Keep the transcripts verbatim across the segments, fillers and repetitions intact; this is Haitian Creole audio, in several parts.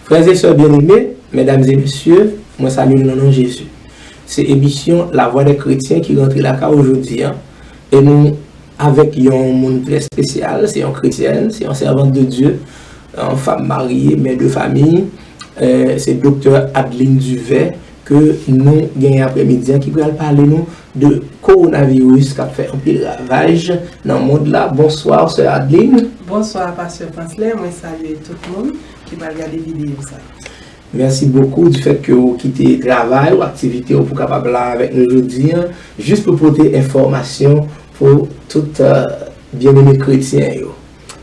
Frè e sè byeneme, medam e mesye, mwen salye nou nan non Jezi. Se emisyon La Voix des Chrétiens ki rantre lakay ou jodi a. E nou avèk yon moun trè espesyal, se yon kretyèn, se yon sèvant de Dye, yon fanm marye, mè de fanmi, eh, se Doktè Adeline Duvert ke nou genyen aprèmidi a ki pral pale nou de kowonaviris k ap fè anpil ravaj nan mond la. Bonswa, sè Adeline. Bonswa, pastè Fransley. Mwen salye tout moun ki pral gade videyo sa. Mèsi bokou di fèt ke w kite travay ou, aktivite w pou kapab la avèk nou jodi a, jis pou pote enfòmasyon pou tout, eh, byeneme kretyen yo.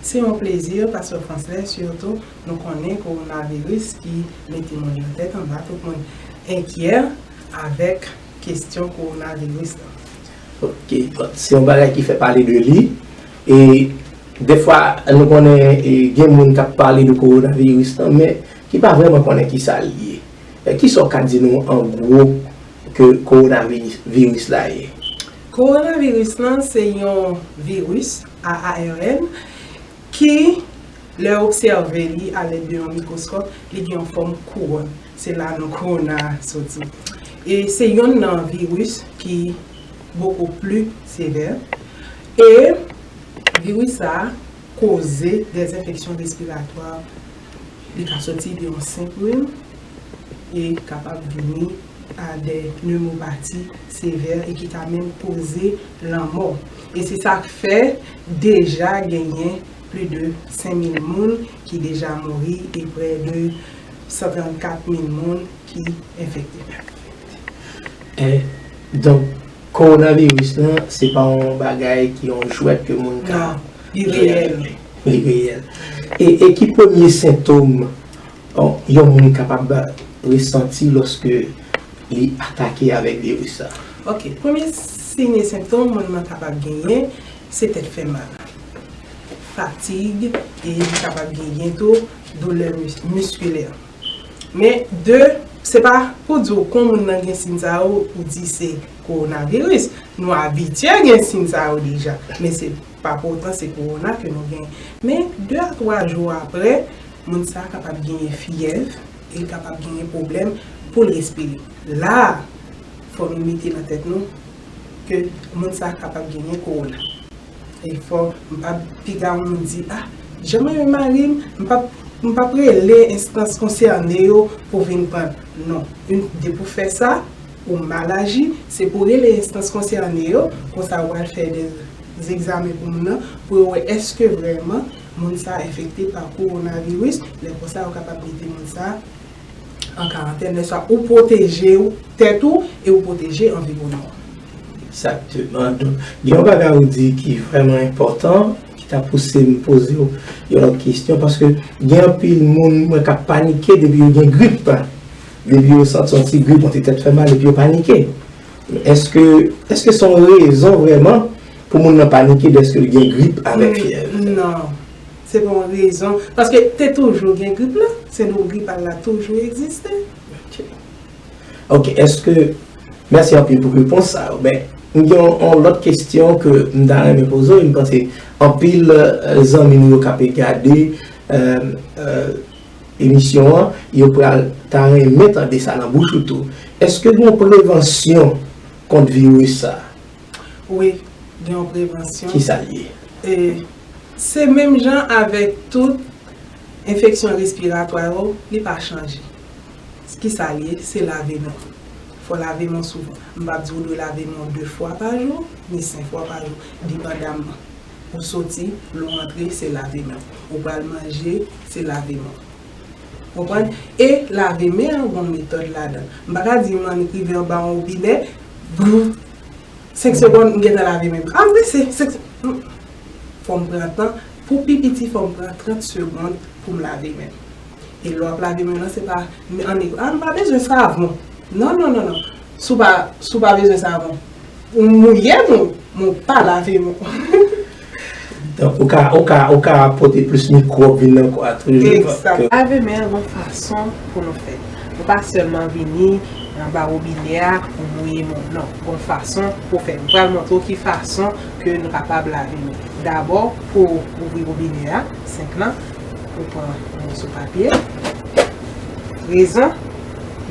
Se yon plezi, pastè Fransley, sitou nou konnen kowonaviris ki mete moun yo tèt anba, tout moun enkyè avèk kestyon kowonaviris la. Ok, bon, se yon bagay ki fè pale de li. E defwa, nou konnen, e, gen moun k ap pale de kowonaviris lan, men ki pa vrèman konnen ki sa l ye. E kisa w ka di nou an gwo ke kowonaviris la ye? Kowonaviris lan se yon viris a ARN ki, lè w obsève li alèd de yon mikwoskòp, li gen yon fòm kouwòn. Se la non kowona a soti. E se yonn nan viris ki bokou pli sevè. E viris sa a koze dèzenfeksyon respiratwa. Li ka soti de yon senp rim e kapab vini a de nemopati sevè e ki ka menm koze lanmò. E se sa k fè deja genyen plis de senk mil moun ki deja mouri e prè de san trannkat mil moun ki enfekte. Eh, donk, kowonaviris lan, se pa yon bagay ki yon jwèt ke moun ka... Non, li reyèl. Li reyèl. E, e ki premye sentòm, bon, yon moun kapab resanti lòske li atake avèk viris sa? Ok, premye siy e sentòm moun nan kapab genyen, se tèt fè mal, fatig, e li kapab genyen tou doulè mis-, miskilè. Men de, se pa pou di w kon moun nan gen siy sa yo, ou di se kowonaviris. Nou abitye gen siy sa yo deja, men se pa pou otan se kowona ke nou gen. Men de a twa jou apre, moun sa a kapab genyen fyèv, e l kapab genyen pwoblèm pou l respire. La a, fò nou mete nan tèt nou ke moun sa a kapab genyen kowona. E fò m p ap piga moun di, "Ah, jan mwen renmen mari m, m p ap, m p ap rele enstans konsène yo pou vin pran l." Non. Yon, depi w fè sa, ou mal aji, se pou w rele enstans konsène yo, konsa ou pral fè de egzamen pou moun nan, pou yo wè èske vrèman moun sa a enfekte pa kowonaviris, lè konsa yo kapab mete moun sa a an karantèn, lè sa ou pwoteje ou, tèt ou, e ou pwoteje anviwònman w. Egzakteman. Donk, gen yon bagay ou di ki vrèman enpòtan, ki ta pouse m poze w yon lòt kesyon, paske gen anpil moun, mwen, k ap panike depi yo gen grip. Depi yo santi yon ti grip, yon ti tèt fè mal, epi yo panike. Èske, èske se yon rezon vrèman pou moun nan panike dèske l gen grip avèk fyèv? Non. Se pa yon rezon. Paske te toujou gen grip la. Sendwòm gripal la toujou egziste. Ok. Ok, èske, mèsi anpil pou repons sa yo. Men, m gen yon, yon lòt kesyon ke m ta renmen poze w. M panse anpil, eh, zanmi nou yo k ap gade, eh, eh, emisyon an, yo pral ta renmen tande sa nan bouch ou tou. Èske gen yon prevansyon kont viris sa? Wi, gen yon prevansyon. Kisa l ye? E, se menm jan avèk tout enfeksyon respiratwa yo, li pa chanje. Kisa l ye? Se lave men w. Fò w lave men w souvan. M p ap di w dwe lave men w de fwa pa jou, ni senk fwa pa jou, depandamman. Ou soti, lè w antre, se lave men w. Ou pral manje, se lave men w. Konprann? E lave men an gon metòd ladan. M pa ka di m annik rive anba yon wobinè, bouf, senk segonn, m gentan lave men m. Apre se, se, se, mm. Fò m pran tan, pou pi piti, fò m pran trant segonn pou m lave men m. E lè w ap lave men w lan, se pa, m annik, a, m pa bezwen savon. Non, non, non, non. Si w pa, si w pa bezwen savon, ou mouye men w, men w pa lave men w. Donk, ou ka, ou ka, ou ka pote plis mikwòb vin nan kò a toujou. Egzak. Lave men an gon fason pou nou fè. Nou pa sèlman vini anba wobinè a, ou mouye men w. Non, gon fason pou fè. M pral montre w ki fason ke nou kapab lave men. Dabò, pou ouvri wobinè a, senp lan, ou pran yon moso papye, Rezon,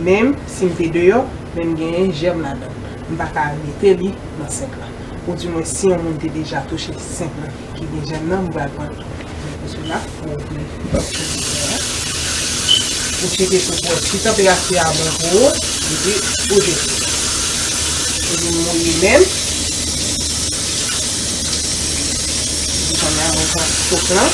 menm si m te deyò, men m genyen jèm ladan l, m pa ka mete li nan sink lan. Oudimwen, si yon moun te deja touche sink lan ki gen jèm nan, m pral pran l tou. Men pou sela, ou ouvri frigider a. Ou tcheke tou pou wè si tanperati a bon pou ou, epi ou jete. Epi mouye menm. Epi kounye a, mwen pran sik lan.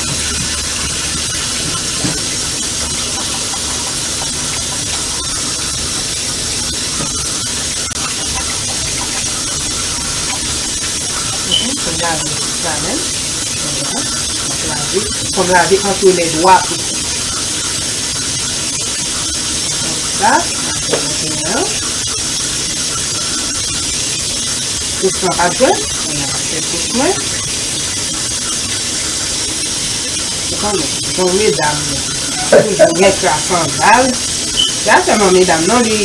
Mwen lave tout sa menm. Mwen lave, fò m lave entre les doigts tou. Konsa, mwen fè mwen. Tout sa pa jwe, mwen fè tout mwen. Ou konnen, bon medam yo. Toujou gen kras sandal. Se pa sèlman medam non, li,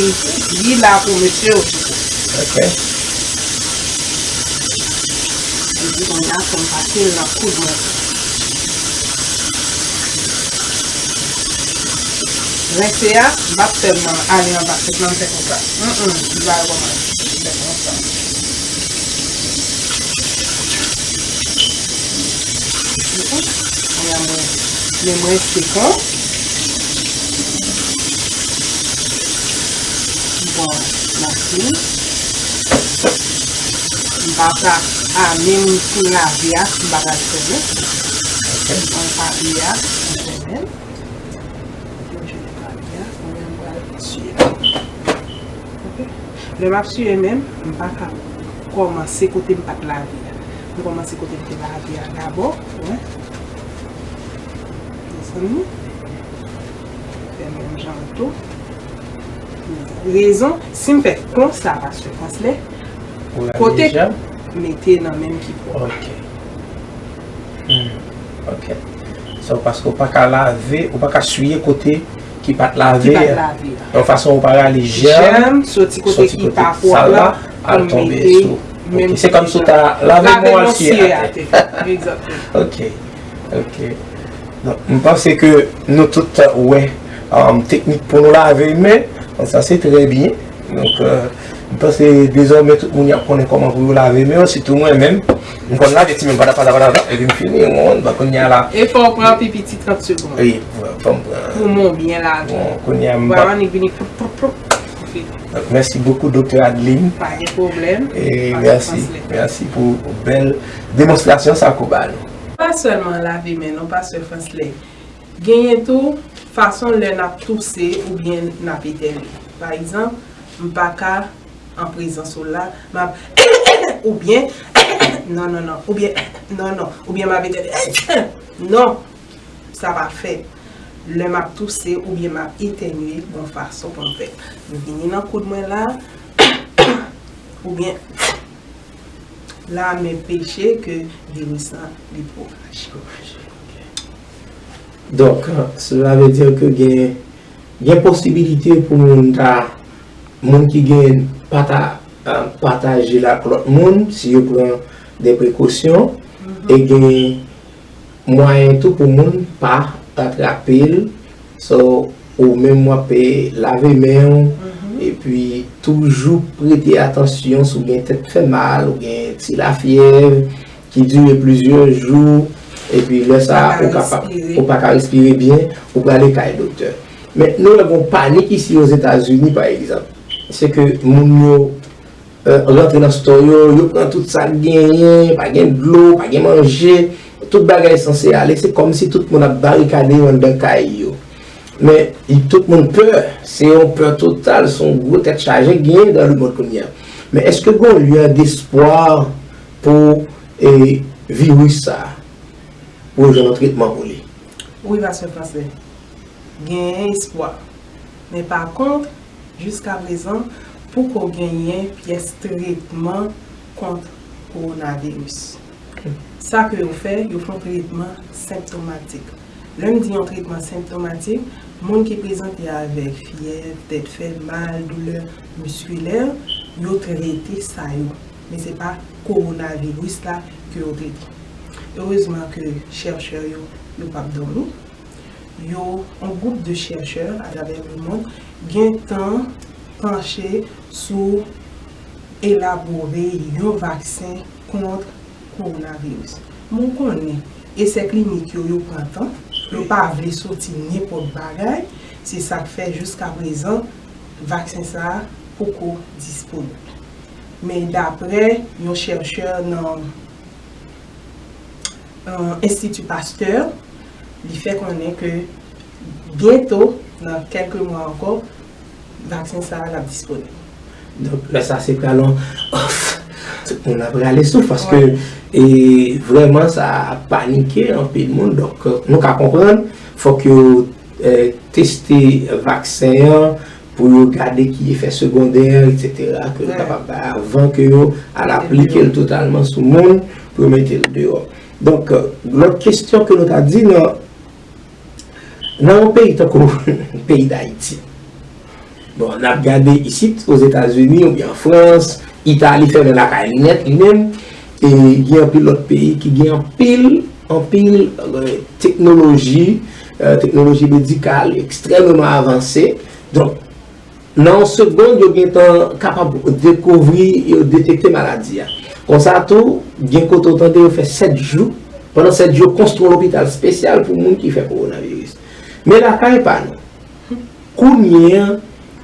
li la pou mesye osi tou. Ok. Epi kounye a, fò m pase l nan koud mwen. Rense a, m p ap sèlman ale anba sink lan, m fè konsa. Mm, mm, m pa kòmanse. M fè konsa. Kounye a mwen, men mwen se kon. Bon, mèsi. M pa ka, a, menm pou lave a, m pa ka fè, non. Mwen papye a, mwen fè menm. Mwen jete papye a, kounye a m pral siye. Ok. Lè m ap siye menm, m pa ka kòmanse kote m pa t lave a. M kòmanse kote m te lave a dabò, wi. Desann li. Fè menm jan an tou. Rezon, si m fè konsa, pastè Fransley, kote mete nan menm ki pwòp. Ok. Hmm, ok. So, paske w pa ka lave, ou pa ka siye kote ki pa t lave a. Ki pa t lave a. Yon fason ou pa rale jèm, jèm soti kote ki pa pwòp la, al tonbe sou. Ok, se kòmsi w ta lave men w al siye atè. Egzakteman. Ok, ok. Donk, m panse ke nou tout wè, um, teknik pou nou lave men, sa se trè byen. Donk, euh, m panse dezòmè tout moun y ap konnen kòman pou yo lave men yo, sitou mwen menm. M konn lave ti men m pata pata pata, epi m fini, ou konprann, bon, kounye a la. E fò w pran pi piti trant segonn. Wi, fò m pran. Pou men w byen lave. Bon, kounye a m pa. Vwala, li vini ploup, ploup, ploup, ou fini. Donk, mèsi bokou, Doktè Adeline. Pa gen pwoblèm. E mèsi, mèsi pou bèl demonstrasyon sa ke w ba nou. Pa sèlman lave men non, pastè Fransley. Genyen tou fason lè n ap touse oubyen n ap etène. Pa egzanp, m pa ka an prezans ou la, m ap oubyen non, non, non, oubyen non, non, oubyen m ap etène. Non, sa pa fèt. Lè m ap touse oubyen m ap etène, gon fason pou m fè. M vini nan koud mwen la, oubyen la, m enpeche ke viris lan li pwopaje. Donk, cela veut dire que gen, gen posibilite pou moun ta, moun ki gen pa ta, euh, pataje l ak lòt moun, si yo pran de prekosyon, e gen mwayen tou pou moun pa atrape l. So, ou menm w ap, eh, lave men w, epi toujou prete atansyon si w gen tèt fè mal, ou gen ti lafyèv ki dire plizyè jou, epi lè sa a ou kapab, ou pa ka respire byen, ou prale kay doktè. Men nou wè gon panik isi Ozetazini, pa egzanp. Se ke moun yo euh, rantre nan store yo, yo pran tout sa k genyen, pa gen dlo, pa gen manje, tout bagay sanse ale, se kòmsi tout moun ap barikade yo anndan kay yo. Men, tout moun pè, se yon pè total, se yon gwo tèt chaje k genyen dans le monde kounye a. Men èske gon lueur d'espoir pou, eh, viris sa a, pou yo jwenn yon tretman pou li? Wi, pastè Fransley. Genyen espwa. Men pa kont, jiskaprezan, poko genyen pyès tretman kont kowonaviris. Sa ke yo fè, yo fè yon tretman senptomatik. Lè m di yon tretman senptomatik, moun ki prezante avèk fyèv, tèt fè mal, doulè miskilè, yo trete sa yo. Men se pa kowonaviris la ke yo trete. Erezman ke chèchè yo, yo p ap dòmi. yo, yon gwoup de chèchè atravè lemond gentan panche sou elabore yon vaksen kont kowonaviris. Men w konnen, esè klinik yo, yo pran tan, yo pa vle soti nenpòt bagay, se sa k fè jiskaprezan vaksen sa a poko disponib. Men daprè yon chèchè nan Enstiti Pasteur, li fè konnen ke byento, nan kèlke mwa ankò, vaksen sa a l ap disponib. Donk, lè sa se pral yon, tout moun ap rale souf paske e vrèman sa ap panike anpil moun. Donk, nou ka konprann, fòk yo e, teste vaksen an pou yo gade ki efè segondè, etsetera, ke yo kapab bay avan ke yo al aplike l totalman sou moun pou yo mete l deyò. Donk, lòt kesyon ke nou ta di nan, nan yon peyi tankou peyi Dayiti, bon, n ap gade isit, Ozetazini oubyen an Frans, Itali fèmen lakay li nèt li menm, e gen anpil lòt peyi ki gen anpil, anpil e, teknoloji, e, teknoloji medikal ekstrèmeman avanse. Donk, nan yon segonn, yo gentan kapab dekouvri, yo detekte maladi a. Konsa tou, gen kote w tande yo fè sèt jou, pandan sèt jou, yo konstwi yon lopital espesyal pou moun ki fè kowonaviris. Men lakay pa nou, kounye a,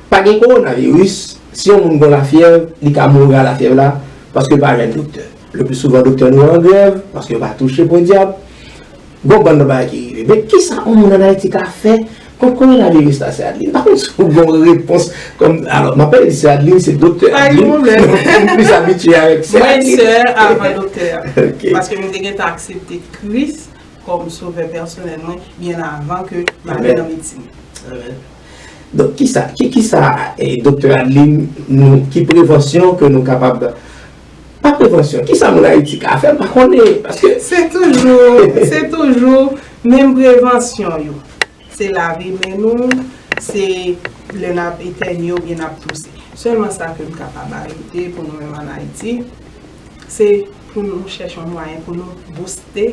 pa gen kowonaviris, si yon moun gen lafyèv, li ka mouri a lafyèv la, paske l pa jwenn doktè. Le pli souvan, doktè nou an grèv, paske yo pa touche podyab. Gon bann lòt bagay ki rive. Men kisa yon moun ann Ayiti ka fè kont kowonaviris la, sè Adeline? M pa konn si w gen yon repons kòm, alò, m ap pale de sè Adeline, se doktè Adeline. Pa gen pwoblèm. M plis abitye avèk sè Adeline. Mwen sè avan doktè a. Ok. Paske m te gentan aksepte Kris kòm sovè pèsonèl mwen byen avan ke m ale nan medsin. Amèn. Donk, kisa, ki, kisa, e, doktè Adeline, nou, ki prevansyon ke nou kapab, pa prevansyon, kisa moun Ayiti ka fè, m pa konnen, paske se toujou, se toujou menm prevansyon yo. Se lave men nou, se lè n ap etènye oubyen n ap touse. Sèlman sa ke m kapab ajoute pou nou menm ann Ayiti, se pou nou chèche yon mwayen pou nou bouste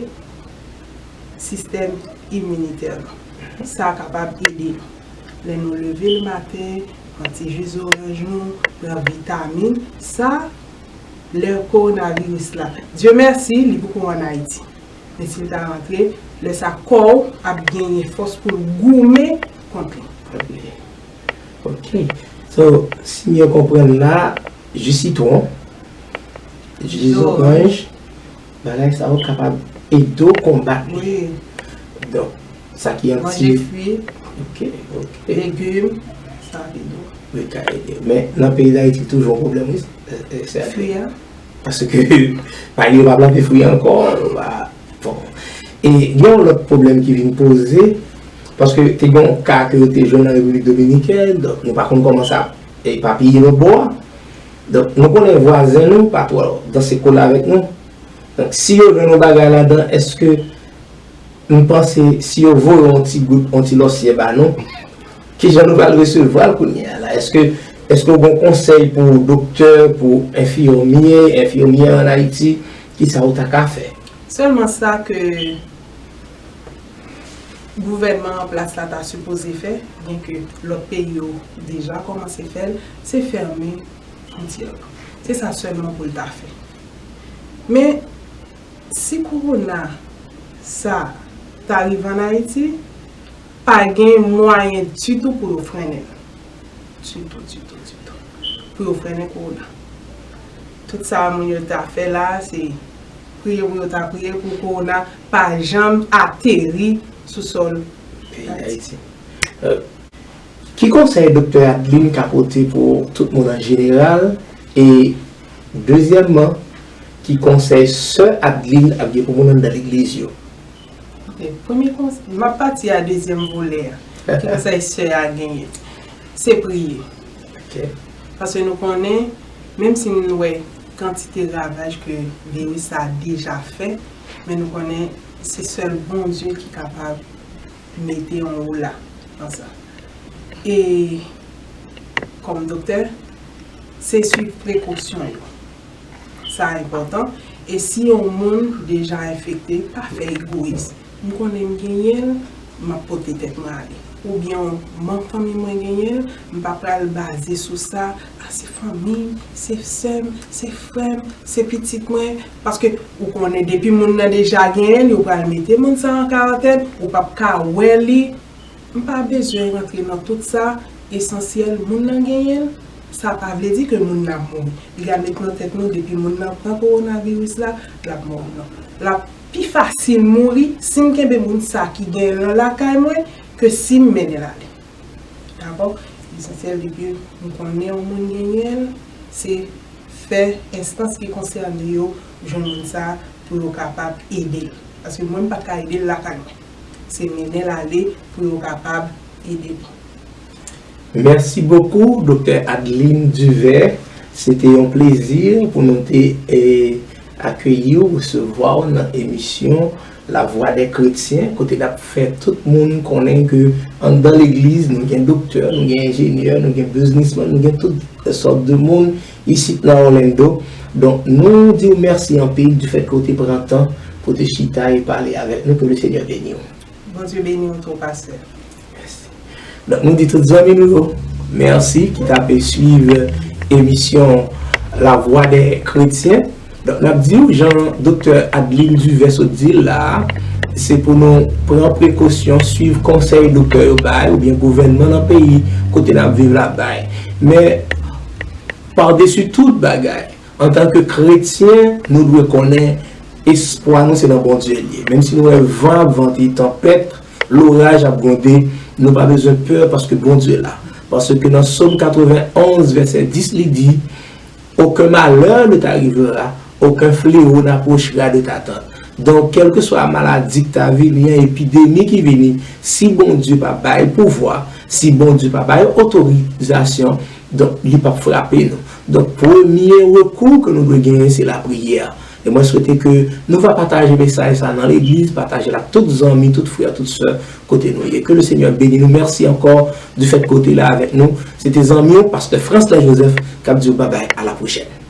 sistèm iminitè nou. Sa kapab ede nou. Lè nou leve lematen, pran ti ji zoranj nou, pran vitamin, sa, lè kowonaviris la, Dye mèsi, li poko ann Ayiti. Men si l ta rantre, lè sa kò w ap genyen fòs pou l goumen kont li. Ok. So, si m byen konprann la, ji sitwon, ji zoranj, bagay sa yo kapab ede w konbat li. Wi. Donk, sa ki an ti... Manje fwi, ok, ok, legim, sa ap ede w. Wi, ka ede. Men, nan peyi Dayiti, toujou yon pwoblèm, wi, e, e, se fwi a. Paske, pa gen, yo pa plante fwi ankò, yo pa, bon. E gen yon lòt pwoblèm ki vin poze, paske te gen yon ka ke yo te jwenn nan Repiblik Dominikèn, donk nou pa konn kòman sa epapiye lòt bò a. Donk, nou konnen vwazen nou pa twò danse kole avèk nou. Donk, si yo jwenn yon bagay ladan, èske m panse si yo voye yon ti gout, yon ti lòsyè ba nou, kijan nou pral resevwa l kounye a la? Èske, èske w gen konsèy pou doktè, pou enfimye, enfimyè ann Ayiti? Kisa w ta ka fè? Sèlman sa ke gouvènman an plas la ta sipoze fè, byenke lòt peyi yo deja kòmanse fè l, se fèmen fwontyè yo. Se sa sèlman pou l ta fè. Men, si kowona sa ta rive ann Ayiti, pa gen mwayen ditou pou yo frennen l. Ditou, ditou, ditou. Pou yo frennen kowona. Tout sa moun yo ta fè la, se priye pou yo ta priye pou kowona pa janm ateri sou sòl peyi Dayiti. Ki konsèy doktè Adeline ka pote pou tout moun an jeneral? E dezyèmman, ki konsèy sè Adeline ap gen pou moun anndan legliz yo? Ok, premye konsèy, m ap pati a dezyèm volè a. Ki konsèy sè a genyen? Se priye. Ok. Paske nou konnen, menm si nou wè kantite ravaj ke viris sa a deja fè, men nou konnen se sèl Bondye ki kapab mete yon ola nan sa. E kòm doktè, se swiv prekosyon yo. Sa enpòtan. E si yon moun deja enfekte, pa fè egoyis. M konnen m genyen l, m ap pote tèt mwen ale. Oubyen yon manm fanmi mwen genyen l, m pa pral baze sou sa, a se fanmi m, se sè m, se frè m, se pitit mwen. Paske ou konnen depi moun nan deja genyen l, yo pral mete moun sa an karantèn, ou p ap ka wè li. M pa bezwen rantre nan tout sa, esansyèl moun nan genyen l, sa pa vle di ke moun nan ap mouri. Li ka met nan tèt nou depi moun nan pran kowonaviris la, l ap mouri non. L ap pi fasil mouri si m kenbe moun sa ki genyen l nan lakay mwen ke si m mennen l ale. Dakò? Esansyèl depi m konnen yon moun genyen l, se fè enstans ki konsène yo jwenn moun sa pou yo kapab ede l. Paske mwen m pa t ka ede l lakay mwen. Se mennen l ale pou yo kapab ede li. Mèsi bokou Doktè Adeline Duvert. Se te yon plezi pou nou te eh, akeyi w, resevwa w nan emisyon La Voix des Chrétiens kote n ap fè tout moun konnen ke anndan legliz nou gen doktè, nou gen enjenyè, nou gen biznismann, nou gen tout sòt de moun isit nan Orlando. Donk nou di w mèsi anpil difèt ke w te pran tan pou w te chita e pale avèk nou. Ke le Senyè beni w. Bondye beni w tou pastè. Donk nou di tout zanmi nou yo mèsi ki t ap swiv emisyon La Voix des Chrétiens. Donk n ap di w jan Doktè Adeline Duvert sot di l la a, se pou nou pran prekosyon, swiv konsèy doktè yo bay oubyen gouvènman nan peyi kote n ap viv la bay. Men padesi tout bagay, antanke kretyen, nou dwe konnen espwa nou se nan Bondye l ye. Menm si nou wè van ap vante, tanpèt, loraj ap gwonde, nou pa bezwen pè paske Bondye la. Paske nan Sòm katrevenn onz vèsè dis li di, Aucun malheur ne t'arrivera, aucun fléau n'approchera de ta tente. Donk kèlkeswa maladi k ta vini an, epidemi ki vini, si Bondye pa bay pouvwa, si Bondye pa bay otorizasyon, donk li p ap frape nou. Donk premye rekou ke nou dwe genyen se lapriyè. E mwen swete ke nou va pataje mesaj sa nan legliz, pataje l ak tout zanmi, tout frè, tout sè kote nou ye. Ke le Senyè beni nou. Mèsi ankò difèt ke w te la avèk nou. Se te zanmi w, pastè Fransley Joseph, k ap di w babay, a la pwochèn.